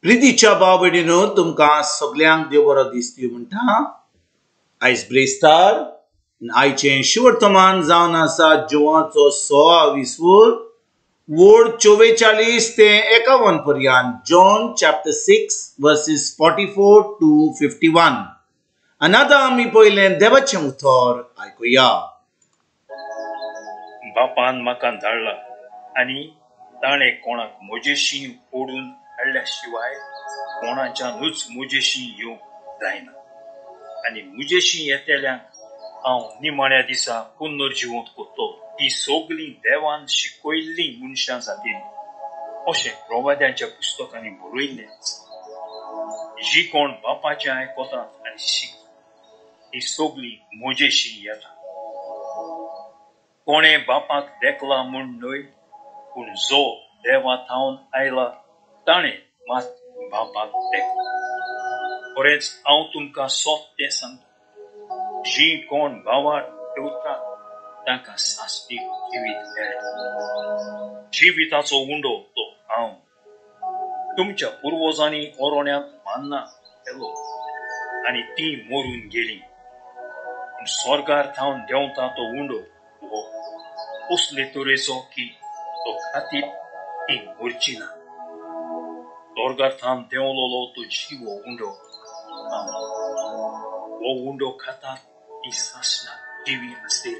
प्रितीच्या भाव भयणीनो, तुमकां सगल्यांक देव बरो दीस दिवं म्हणटा. आयज ब्रेस्तार आयचें शिवर्तमान जावन आसा जुवाचो 26 वोड 44 ते 51 पर्यंत. John chapter 6 verses 44 to 51. आनी आतां आमी पयलें देवाचें उतर आयकुया. बापान म्हाका धाडला आनी ताणें कोणाक म्हजेशी ओडून हाडल्या शिवाय कोणाच्यानूच म्हजेशी येवंक जायना, आनी म्हजेशी येतल्यांक हांव निमाण्या दिसा पुनर्जिवंत करतलो. ती सगळीं देवान शिकयल्लीं मनशां जातलीं अशें प्रवाद्यांच्या पुस्तकांनी बरयल्लें आसा. जी कोण बापाचें आयकतात आनी शिकतात ती सगळीं म्हजेशी येतात. कोणें बापाक देखला म्हूण न्हय, पूण जो देवा थावन आयला ताणें मात बापाक देखला. खरेंच हांव तुमकां सत तें सांगता, जी कोण भावार ठेवतात तांकां सासणीक जिवीत मेळटा. जिविताचो उंडो तो हांव. तुमच्या पुर्वजांनी ओरोण्यांत मान्ना केलो आनी ती मरून गेली, पूण स्वर्गार थावन देंवता तो उंडो हो असले तरेचो की तो खातीर ती मरची ना. स्वर्गार थावन देंवलोलो तो जिवो उंडो हांव. हो उंडो खातात ती सासणां जिवी आसतली,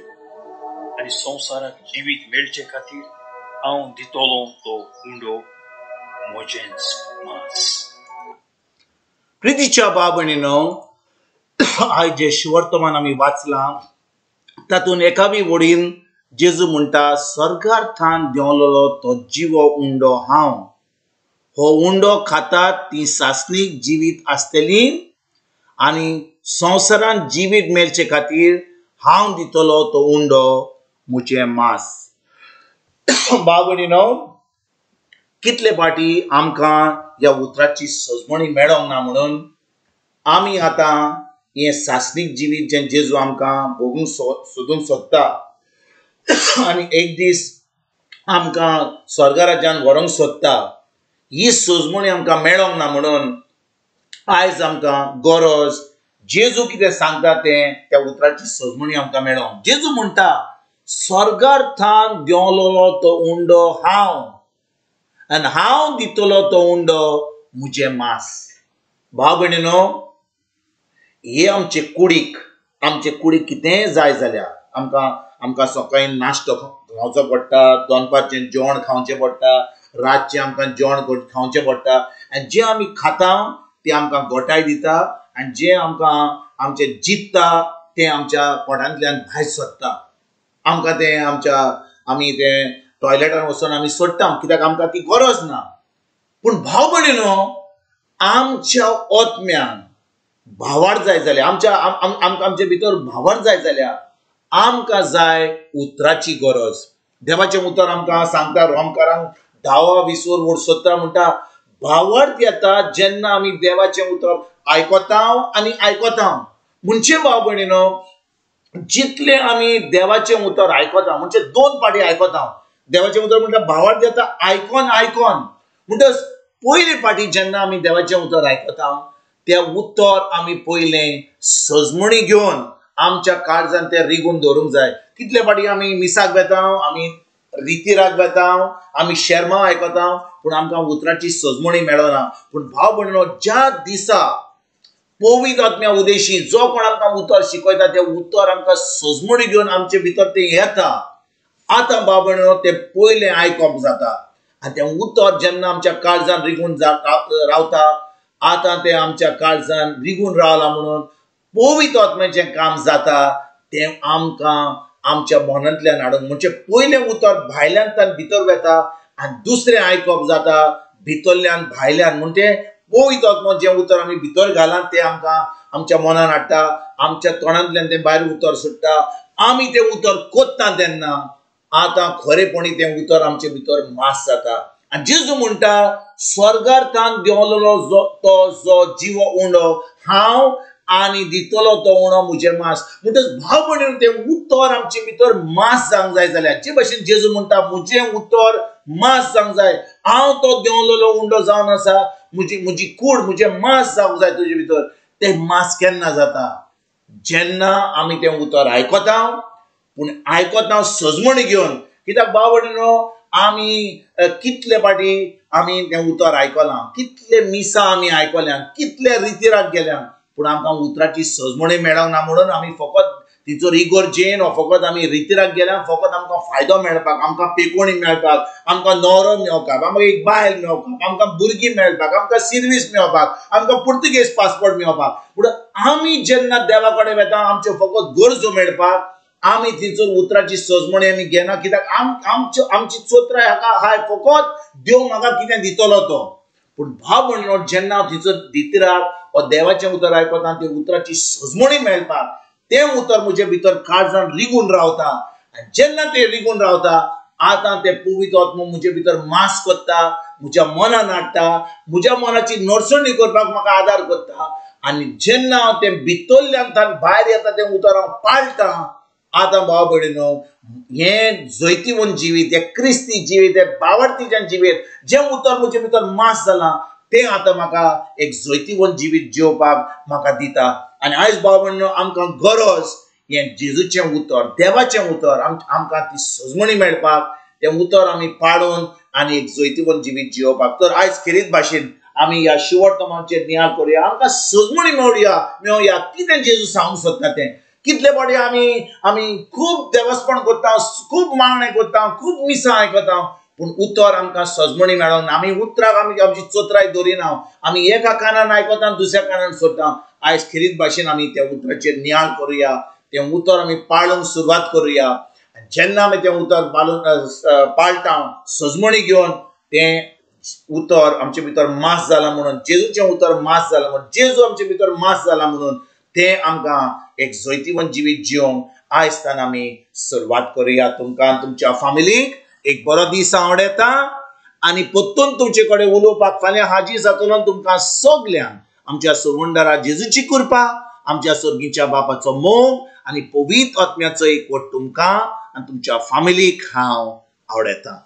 आनी संवसाराक जिवीत मेळचे खातीर हांव दितलो तो उंडो म्हजेंच मांस. प्रितीच्या भाव भयणीनो, आयज जें शिवर्तमान आमी वाचलां तातूंत एकावी वडीन जेजू म्हणटा, स्वर्गार थावन देंवलोलो तो जिवो उंडो हांव. हो उंडो खातात ती सासणीक जिवीत आसतली आनी संवसारान जिवीत मेळचे खातीर हांव दितलो तो उंडो म्हजें मांस. भाव भयणीनो, कितले फावटी आमकां ह्या उतराची सजमणी मेळोंक ना म्हणून आमी आतां हें सासणीक जिवीत जें जेजू आमकां भोगूंक सोदूंक सोदता आनी एक दीस आमकां स्वर्गराज्यान व्हरूंक सोदता, ही सजमणी आमकां मेळोंक ना म्हणून आयज आमकां गरज जेजू कितें सांगता तें त्या उतराची सजमणी आमकां मेळोंक. जेजू म्हणटा, स्वर्गार थावन देंवलोलो तो उंडो हांव आनी हांव दितलो तो उंडो म्हजें मांस. भाव भयणीनो, हे आमचे कुडीक, आमचे कुडीक कितेंय जाय जाल्यार आमकां आमकां सकाळी नाश्तो खावचो पडटा, दनपारचें जेवण खावचें पडटा, रातचें आमकां जेवण खावचें पडटा. आनी जें आमी खाता तें आमकां गोटाय दिता आनी जें आमकां आमचें जित्ता तें आमच्या पोटांतल्यान भायर सरता. आमकां तें आमच्या आमी तें टॉयलेटान वचून आमी सोडटा, कित्याक आमकां ती गरज ना. पूण भाव भयणीनो, आमच्या आत्म्यान भावार जाय जाल्यार, आमच्या आमकां आमचे भितर भावार जाय जाल्यार आमकां जाय उतराची गरज. देवाचें उतर आमकां सांगता, रोमकारांक 10:20 म्हणटा, भावार्थ येता जेन्ना आमी देवाचें उतर आयकता आनी आयकता. म्हणजे भाव भयणीनो, जितलें आमी देवाचें उतर आयकता, म्हणजे दोन पाटी आयकता. देवाचें उतर म्हणटा भावार्थ येता आयकोन आयकोन. म्हणटच पयले पाटी जेन्ना आमी देवाचें उतर आयकता तें उतर आमी पयलें सजमणी घेवन आमच्या काळजान तें रिगून दवरूंक जाय. कितले फावटी आमी मिसाक वेता, आमी रितीराक वेता, आमी शेर्मांव आयकता, पूण आमकां उतराची सजमणी मेळना. पूण भाव भयणीनो, ज्या दिसा पवित्र आत्म्या उदेशी जो कोण आमकां उतर शिकयता तें उतर आमकां सजमणी घेवन आमचे भितर तें येता. आतां भाव भयणीनो, तें पयलें आयकप जाता आनी तें उतर जेन्ना आमच्या काळजान रिगून रावता, आतां तें आमच्या काळजान रिगून रावलां म्हणून पवित्र आत्म्याचें काम जाता तें आमकां आमच्या मनांतल्यान हाडून, म्हणजे पयलें उतर भायल्यान भितर वेता आनी दुसरें आयकप जाता भितरल्यान भायल्यान. म्हणजे पवित्र आत्मो जें उतर आमी भितर घालां तें आमकां आमच्या मनान हाडटा, आमच्या तोंडांतल्यान तें भायर उतर सुट्टा. आमी तें उतर कोत्ता तेन्ना आतां खरेपणी तें उतर आमचे भितर मास जाता. आनी जेजू म्हणटा, स्वर्गार थावन देंवलोलो तो जो जिवो उंडो हांव आनी दितलो तो उणो म्हजें मांस. म्हणटच भाव भयणीनो, तें उतर आमचे भितर मांस जावंक जाय जाल्यार, जे भशेन जेजू म्हणटा म्हजें उतर मांस जावंक जाय, हांव तो देंवलोलो उंडो जावन आसा. म्हजी म्हजी कूड, म्हजें मांस जावंक जाय तुजे भितर. तें मांस केन्ना जाता? जेन्ना आमी तें उतर आयकता, पूण आयकता सजमणी घेवन. कित्याक भाव भयणीनो, आमी कितले फाटी आमी तें उतर आयकलां, कितले मिसां आमी आयकल्या, कितले रितीराक गेल्या, पूण आमकां उतराची सजमणी मेळोंक ना म्हणून आमी फकत तिचो इगोर्जेन वा फकत आमी रितीराक गेल्या फकत आमकां फायदो मेळपाक, आमकां पेकोणी मेळपाक, आमकां न्हवरो मेळपाक, आमकां एक बायल मेळपाक, आमकां भुरगीं मेळपाक, आमकां सिर्वीस मेळपाक, आमकां पुर्तुगेज पासपोर्ट मेळपाक. पूण आमी जेन्ना देवा कडेन वता आमच्यो फकत गरजो मेळपाक, आमी थंयसर उतराची सजमणी आमी घेना. कित्याक आमची चोत्राय हाका हाय फकत देव म्हाका कितें दितलो तो. पूण भाव भयणीनो, जेन्ना हांव थंयसर रितीराक वा देवाचें उतर आयकता ते उतराची सजमणी मेळपाक, तें उतर म्हजे भितर काळजान रिगून रावता. आनी जेन्ना तें रिगून रावता, आतां तें पवित्र आत्मो म्हजे भितर मास करता, म्हज्या मनान हाडटा, म्हज्या मनाची नडसणी करपाक म्हाका आदार करता. आनी जेन्ना हांव तें भितरल्यान भायर येता तें उतर हांव पाळटां, आतां भाव भयणीनो, हें जैतिवंत जिवीत, हें क्रिस्ती जिवीत, हें बावडतीचें जिवीत, जें उतर म्हजे भितर मास जालां तें आतां म्हाका एक जैतिवंत जिवीत जिवपाक म्हाका दिता. आनी आयज भाव भयणीनो, आमकां गरज हें जेजूचें उतर, देवाचें उतर, आमकां ती सजमणी मेळपाक, तें उतर आमी पाळून आनी एक जैतिवंत जिवीत जिवपाक. तर आयज खेरीत भाशेन आमी ह्या शिवोर्तमाचेर नियाळ करुया, आमकां सजमणी मेळया कितें जेजू सांगूंक सोदता तें. कितले फावटी आमी खूब देवस्पण करता, खूब मागणें करता, खूब मिसां आयकता, पूण उतर आमकां सजमणी मेळोंक ना. आमी उतराक आमी आमची चोत्राय दवरिना, आमी एका कानान आयकता दुसऱ्या कानान सोडटा. आयज खेरीत भाशेन आमी त्या उतराचेर नियाळ करुया, तें उतर आमी पाळूंक सुरवात करुया. जेन्ना आमी तें उतर पाळटा सजमणी घेवन, तें उतर आमचे भितर मास जालां म्हणून, जेजूचें उतर मास जालां म्हणून, जेजू आमचे भितर मास जाला म्हणून तें आमकां एक जैतिवंत जिवीत जिवंक आयज तान आमी सुरवात करुया. तुमकां तुमच्या फामिलीक एक बरो दीस आवडटा आनी परतून तुमचे कडेन उलोवपाक फाल्यां हाजीर जातलो. तुमकां सगल्यांक आमच्या सुरवंडरा जेजूची कृपा, आमच्या सर्गीच्या बापाचो मोग आनी पवित्र आत्म्याचो एकवट तुमकां आनी तुमच्या फामिलीक हांव आवडटा.